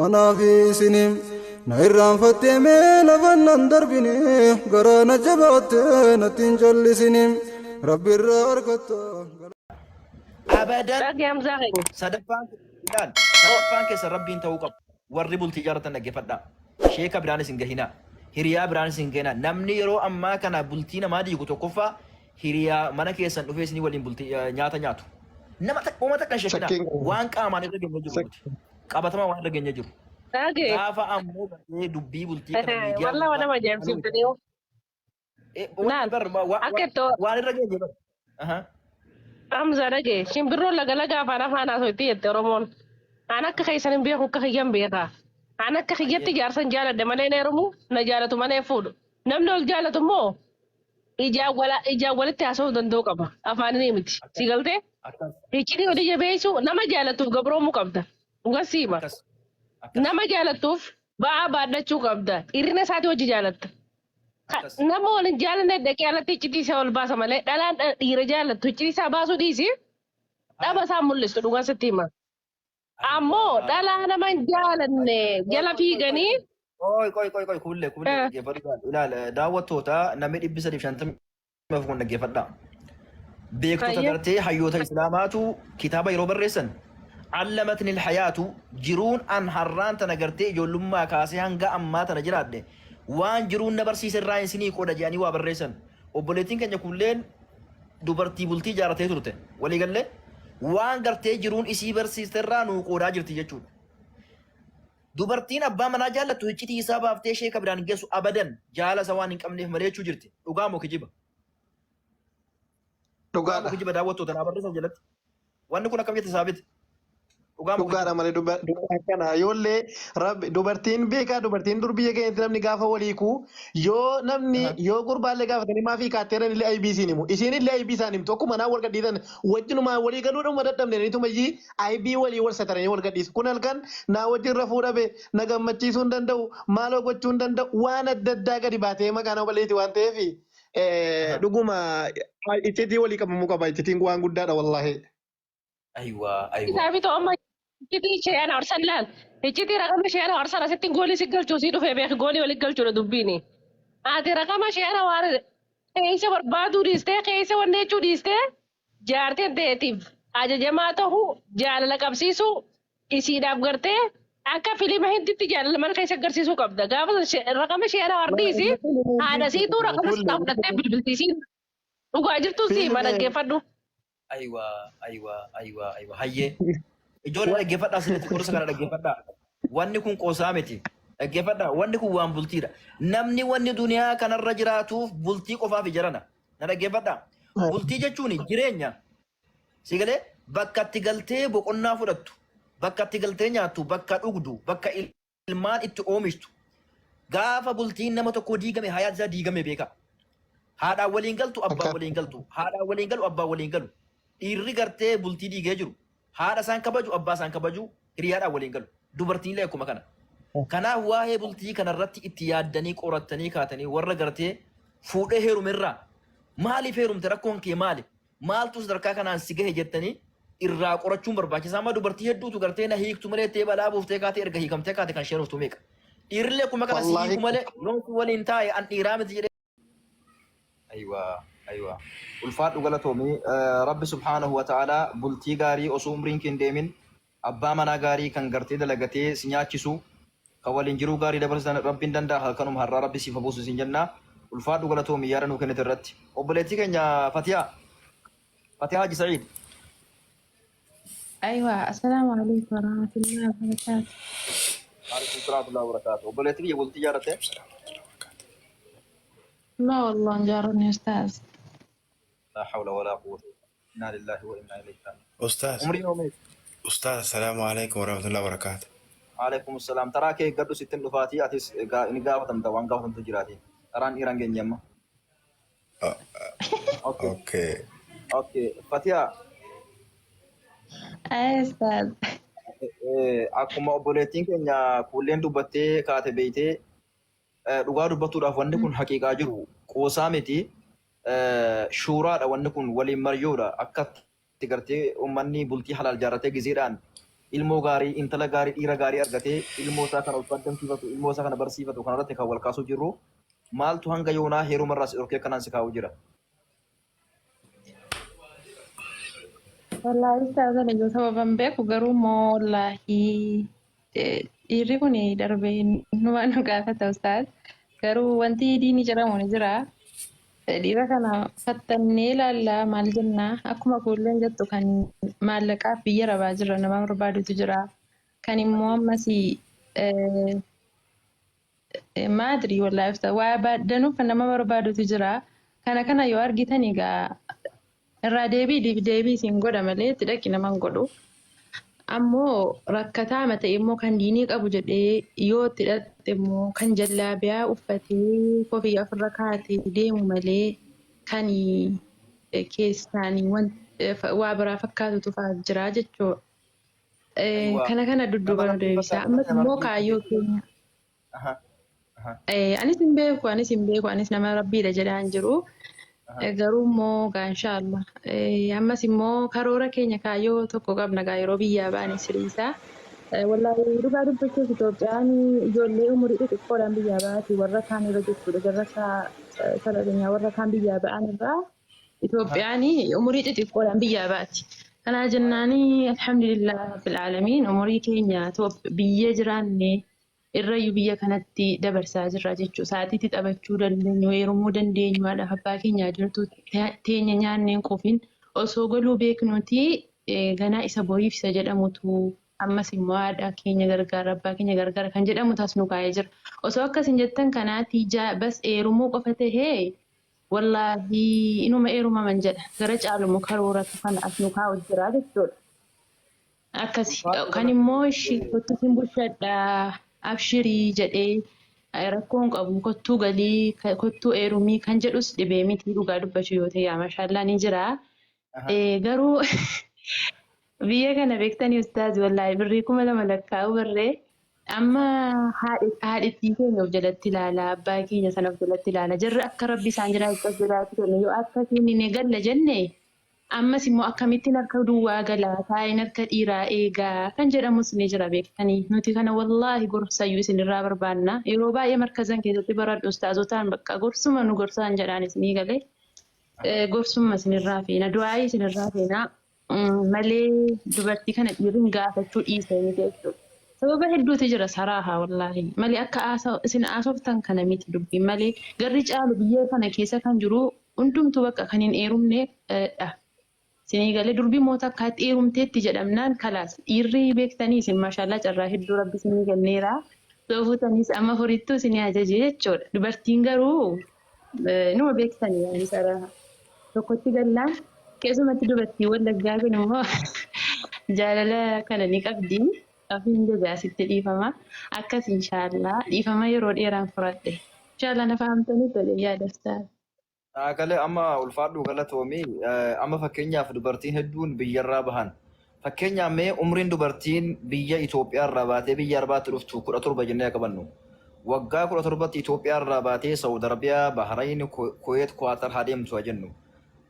Anaa fi isini na irraanfattee mee lafan nan darbine garaa na jabaatte natti hin callisini Rabbi irraa argatta. Abadan Dhagi Hamzaa keenya. sadaffaan ilaal sadaffaan keessa Rabbiin ta'uu qaba. Warri bultii ijaarratan dhaggeeffadhaa. Sheeka biraanis hin gahinaa. Hiriyaa biraanis hin gahinaa. Namni yeroo ammaa kana bultii namaa diigu tokkoffaa hiriyaa mana keessan dhufee isinii waliin bultii nyaata nyaatu. Nama takka uummata takka hin shakkinaa. Shakkiin qabu. Waan qaamaan irra geenye jiru nuti. Qabatamaa waan irra geenye jiru. Dhagi. Gaafa ammoo gartee dubbii bultii kana miidiyaa Wallah gubbaa nama ajaa'ibsiiftanii. Wanni Laal. bar Akka ittoo waan irra geenye bar. Aha. Hamza dhage shimbirroon laga laga afaan afaan haasofti jette Oromoon. An akka keessan hin beeku akka kiyyan beeka. An akka kiyyatti jaarsan jaaladhe malee hin heerumu na jaalatu malee hin fuudhu. Namni ol jaalatu immoo ijaan wala ijaan walitti haasa'uu danda'uu qaba. Afaanii miti. Si galtee? Akkas. Iccitii olii jabeessu nama jaalatuuf gabroomuu qabda. Dhugaa siima. Akkas. Akkas. Nama jaalatuuf ba'aa baadhachuu qabda. Hir'ina isaatii hojii jaalatta. Akkas. Nama waliin jaalanne dhaqee alatti iccitii isaa ol baasa malee dhalaan dhiira jaalattu iccitii isaa baasuu dhiisi dhaba isaa mul'istu dhugaa sitti hima. Ammoo dhalaa nama hin jaalanne jala fiiganii Qoy qoy qoy qoy kuullee kuullee dhaggeeffadhu ilaal daawwattoota namni 354 kun dhaggeeffadhaa. Beektota gartee hayyoota Islaamaatu kitaaba yeroo barreessan allamatni alhayaatu jiruun an harraan tana gartee ijoollummaa kaasee hanga ammaa tana jiraadhe waan jiruun na barsiise irraa isinii qooda jedhanii waa barreessan. Obboleettiin keenya kuulleen dubartii bultii ijaarratee turte. Walii gallee waan gartee jiruun isii barsiiste irraa nuu qoodaa jirti jechuudha. Dubartiin abbaa manaa jaallattu hiccitii isaa baaftee sheeka biraan hin geessu abadan jaala isa waan hin qabneef malee jechuu jirti. Dhugaa moo kijiba? Dhugaa moo Dhugaadha. kijiba daawwattoota naa barreessan jalatti. Wanni kun akkam jette saabit? Dhugaa moo Dhugaadha kijiba? malee akkana yoollee rabbi dubartiin beekaa dubartiin dur biyya keenyatti namni gaafa walii kuu yoo namni yoo gurbaallee gaafatanii maaf hiikaatteeran illee aybii isiin himu isiin illee aybii isaan himtu akkuma naa wal gadhiisan wajjinumaa walii galuudhuma dadhabne nitumayyii aybii walii wal sataranii wal gadhiisu kun halkan naa wajjin rafuu dhabe na gammachiisuu hin danda'u maaloo gochuu hin danda'u waan adda addaa gadi baatee maqaa nama balleessi waan ta'eef dhuguma iccitii walii qabamuu qaba iccitiin waan guddaadha wallaahi. Aywa aywa. Isaa fi ta'umma iccitii ishee ana horsan laal. Iccitii raqama ishee ana horsan asitti goolii si galchuu si dhufee beeki goolii wali galchuudha dubbiini. Ati raqama ishee ana waan keessa barbaaduu dhiistee keessa wanni jechuu dhiistee jaartiin teetiif ajajamaa ta'uu jaalala qabsiisuu isiidhaaf gartee akka filima hinditti jaalala mana keessa agarsiisuu qabda. Gaafa raqama ishee ana hordhiisi haadha siituu raqama sitaa fudhattee bilbiltiisiin dhugaa jirtu sii ma dhaggeeffadhu. Aywa aywa aywa aywa hayyee. Ijoollee dhaggeeffadhaa sirriitti gorsa kana dhaggeeffadhaa. Wanni kun qoosaa miti. Dhaggeeffadhaa wanni kun waan bultiidha. Namni wanni duniyaa kanarra jiraatuuf bultii qofaaf ijarana. Na dhaggeeffadhaa. Bultii jechuun jireenya. Si galee bakka itti galtee boqonnaa fudhattu, bakka itti galtee nyaattu, bakka dhugdu, bakka ilmaan itti oomishtu. Gaafa bultiin nama tokkoo diigame hayaat isaa diigame beekaa. Haadhaan waliin galtu abbaan waliin galtu. Haadhaan waliin galu abbaan waliin galu. Dhiirri gartee bultii diigee jiru. Haadha isaan kabaju abbaa isaan kabaju hiriyaadhaan waliin galu. Dubartiin illee akkuma kana. Kanaaf waa'ee bultii kanarratti itti yaaddanii qorattanii kaatanii warra gartee fuudhee heerumerraa maaliif heerumte rakkoon kee maali? Maaltu sadarkaa kanaan si gahe jettanii irraa qorachuun barbaachisaa. Amma dubartii hedduutu gartee na hiiktu malee tee balaa buuftee kaatee erga hiikamtee kaate kan isheen dhuftu meeqa. Dhiirrillee akkuma kana si Wallaahi hiiku malee yoon si waliin taa'e an dhiiraa miti jedhee. Aywa aywa ulfaadhu galatoomi rabbi subhaanahu wa ta'ala bultii gaarii osoo umriin kee hin deemin Abbaa manaa gaarii kan gartee dalagatee si nyaachisu, kan waliin jiruu gaarii dabarsitan Rabbiin danda'a halkanuma har'aa Rabbi siif ha buusu siin jenna. Ulfaadhu galatoomi yaada nuu kennite irratti. Obboleettii keenya Fatiyaa. Fatiyaa Haji Sa'iid. Aywa, assalamu alaikum warahmatullahi wabarakatuh. Waalaikum salaam warahmatullahi wabarakatuh. Obboleettii kiyya bultii ijaarratte? La wallah njaaronni ustaaz. Laa hawla walaa quwwata Innaa lillaahi wa innaa ilayhi raaji'uun. Ustaaz, Umriin hoo meeqa? Ustaaz, assalaamu alaikum warahmatullahi wabarakatuh. Alaikum salaam. Taraa kee eeggadhu sittin dhufaatii atis ni gaafatamta waan gaafatamtu jiraatii. Taraan dhiiraan geenye amma. Okay. Okay. Okay. Fatiyaa Ay ustaaz. akkuma obboleettiin keenya kuulleen dubbattee kaate beeytee Dhugaa dubbatuudhaaf wanni kun haqiiqaa jiru qoosaa miti. Shuuraadha wanni kun waliin maryoodha. Akka itti gartee uummanni bultii halaal jaarratee gizeedhaan Ilmoo gaarii, intala gaarii, dhiira gaarii argatee ilmoo isaa kana ulfa addamsiifatu, ilmoo isaa kana barsiifatu kanarratti kan wal kaasuu jirru. Maaltu hanga yoonaa heerumarraa si dhorkee akkanaan si kaa'u jira? Wallaahi ustaaza yoo sababan beeku garuu immoo wallaahi dhiirri kun darbee numa nu gaafata ustaaz. Garuu wanti diinii jedhamu ni jira. Dhiira kana fattannee ilaallaa maal jennaa akkuma kuulleen jettu kan maallaqaaf biyya rabaa jira nama barbaadutu jira. Kan immoo ammas maadrii wallaahi ustaaz waa danuuf kan nama barbaadutu jira. Kana kana yoo argitan egaa irraa deebii deebii isin godha malee itti dhaqi nama hin godhu. Ammoo rakkataa ta'e immoo kan diinii qabu jedhee yoo itti dhaqxe immoo kan jallaabiyaa uffatee kofiyyaa ofirra kaa'atee deemu malee kan keessaan waa biraa fakkaatutu fa'aa jira jechuudha. Aywa. Kana kana Nama dudduuba nu Rabbiin deebisa. fakkaata Ammas malee nama immoo Rabbiin kaayyoo keenya. Aha. Aha. Anis hin beeku, anis hin beeku, anis nama Rabbiidha jedhaa hin jiru. Aha. Garuu immoo gaa inshaallah. Ammas immoo karoora keenya kaayyoo tokko qabna gaa yeroo biyyaa baane siriisaa. Wallaahi dhugaa dubbachuuf Itoophiyaan ijoollee umurii xixiqqoodhaan biyyaa baati warra kaan irra jechuudha. Jarra sarareenyaa warra kaan biyyaa ba'an irraa Itoophiyaan umurii xixiqqoodhaan biyyaa baati. Kanaa jennaani alhamdulillah rabbil aalamiin umurii keenya biyya jiraanne irrayyuu biyya kanatti dabarsaa jirra jechuudha. Sa'aatiitti taphachuu dandeenyu, heerumuu dandeenyu, haadhaaf abbaa keenya jirtu teenya nyaanneen quufin osoo galuu beeknuti ganaa isa boriif isa jedhamutu ammas immoo haadha keenya gargaara, abbaa keenya gargaara kan jedhamu tas nu kaa'ee jira. Osoo akkas hin jettan kanaati bas heerumuu qofa tahee wallaahi inuma heerumaman jedha. Gara caalumu karooratu kana as nu kaa'u jira jechuudha. Akkasi Ulfaadhu kan immoo ishii kottu sin bulchadha abshirii jedhee rakkoon qabu kottuu galii kottuu heerumii kan jedhus dhibee miti dhugaa dubbachuu yoo ta'e yaa mashaallaa ni jira. Garuu biyya kana beektanii ustaaz wallaahi birrii 2000 lakkaa'uu barree amma haadhitii keenya of jalatti ilaala abbaa keenya sana of jalatti ilaala jarri akka rabbi isaan jiraachuu jiraatu kennu yoo akkasiin hin galla jenne ammas immoo akkamittiin harka duwwaa galaa taa'een harka dhiiraa eegaa kan jedhamus ni jira beektanii nuti kana wallaahi gorsayyuu isinirraa barbaanna yeroo baay'ee markazan keessatti baradhu ustaazotaan bakka gorsuma nu gorsaan jedhaan isinii galee gorsuma isinirraa feena du'aayii isinirraa feena malee dubartii kana dhiirri gaafachuu dhiisanii jechuudha. Sababa hedduutu jira saraaha wallaahi malee akka isin haasoftan kana miti dubbiin malee garri caalu biyya kana keessa kan jiru hundumtuu bakka kan hin heerumne dha. Isinii galee durbi moota akkaatti heerumteetti jedhamnaan kalaas dhiirri beektanii isin maashaallaa carraa hedduu rabbi isinii kenneera. Soofuutanis amma furittuu isinii ajaje jechuudha. Dubartiin garuu numa beektanii yaani saraaha. Tokkotti gallaan keessumatti dubartii wallaggaa kun immoo jaalala kana ni qabdi. Ofiin jajaa sitti dhiifama. Akkas inshaallah dhiifama yeroo dheeraan furadhe. Inshaallah na fahamtanii tole yaada ustaaz. Galee amma ulfaadhu galatoomi. Amma fakkeenyaaf dubartiin hedduun biyyarraa bahan. Fakkeenyaaf mee umriin dubartiin biyya Itoophiyaarraa baatee biyya Arabaatti dhuftu 17 jennee qabannu. Waggaa 17tti Itoophiyaarraa baatee Saudi Arabiyaa, Bahrain, Kuwait, Qatar haa deemtu haa jennu.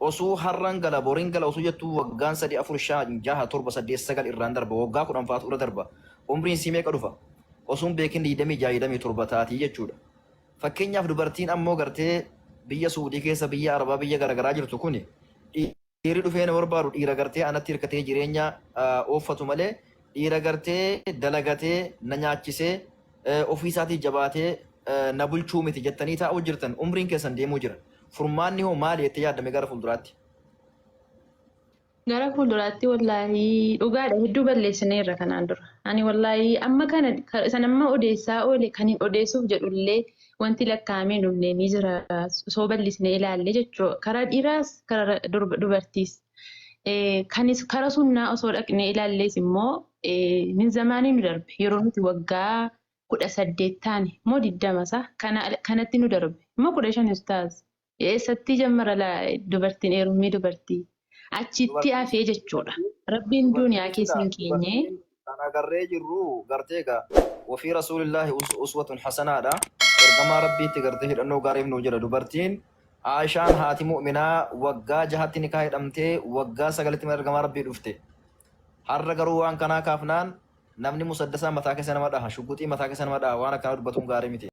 Osoo har'an gala boriin gala osoo jettu waggaan 3 4 5 6 7 8 9 irraan darba waggaa 10 faatu irra darba. Umriin sii meeqa dhufa? Osoo hin beekin 26 27 taatii jechuudha. Fakkeenyaaf dubartiin ammoo gartee biyya Suudii keessa biyya Arabaa biyya garaagaraa jirtu kuni dhiirri dhufee na barbaadu dhiira gartee anatti hirkatee jireenya ooffatu malee dhiira gartee dalagatee na nyaachisee ofii isaatii jabaatee na bulchuu miti jettanii taa'uu jirtan umriin keessan deemuu jira. Furmaanni hoo maali jettee yaaddame gara fuulduraatti? Gara fuulduraatti wallaahi dhugaadha hedduu balleessineerra kanaan dura. Ani wallaahi amma kana san amma odeessaa oole kan hin odeessuuf jedhullee wanti lakkaa'amee hin dhumne ni jira soo bal'isnee ilaalle jechuudha. Karaa dhiiraas karaa dubartiis. Kanis karaa sunnaa osoo dhaqnee ilaallees immoo min zamaanii nu darbe yeroo nuti waggaa 18 taane moo 20 sa kanatti nu darbe moo 15 ustaaz. Eessatti jammara dubartiin heerummii dubartii achitti hafee jechuudha. Rabbiin duniyaa keessa hin keenye. Kan agarree jirru gartee egaa wafii rasuulillaahi uswatun hasanaadha. Ergamaa Rabbiitti gartee hidhannoo gaariif nuu jira. Dubartiin Aishaan haati mu'minaa waggaa jahatti nikaa hidhamtee waggaa sagalitti mana ergamaa Rabbii dhufte. Har'a garuu waan kanaa kaafnaan namni musaddasaa mataa keessa nama dhaha, shugguxii mataa keessa nama dhaha waan akkanaa dubbatuun gaarii miti.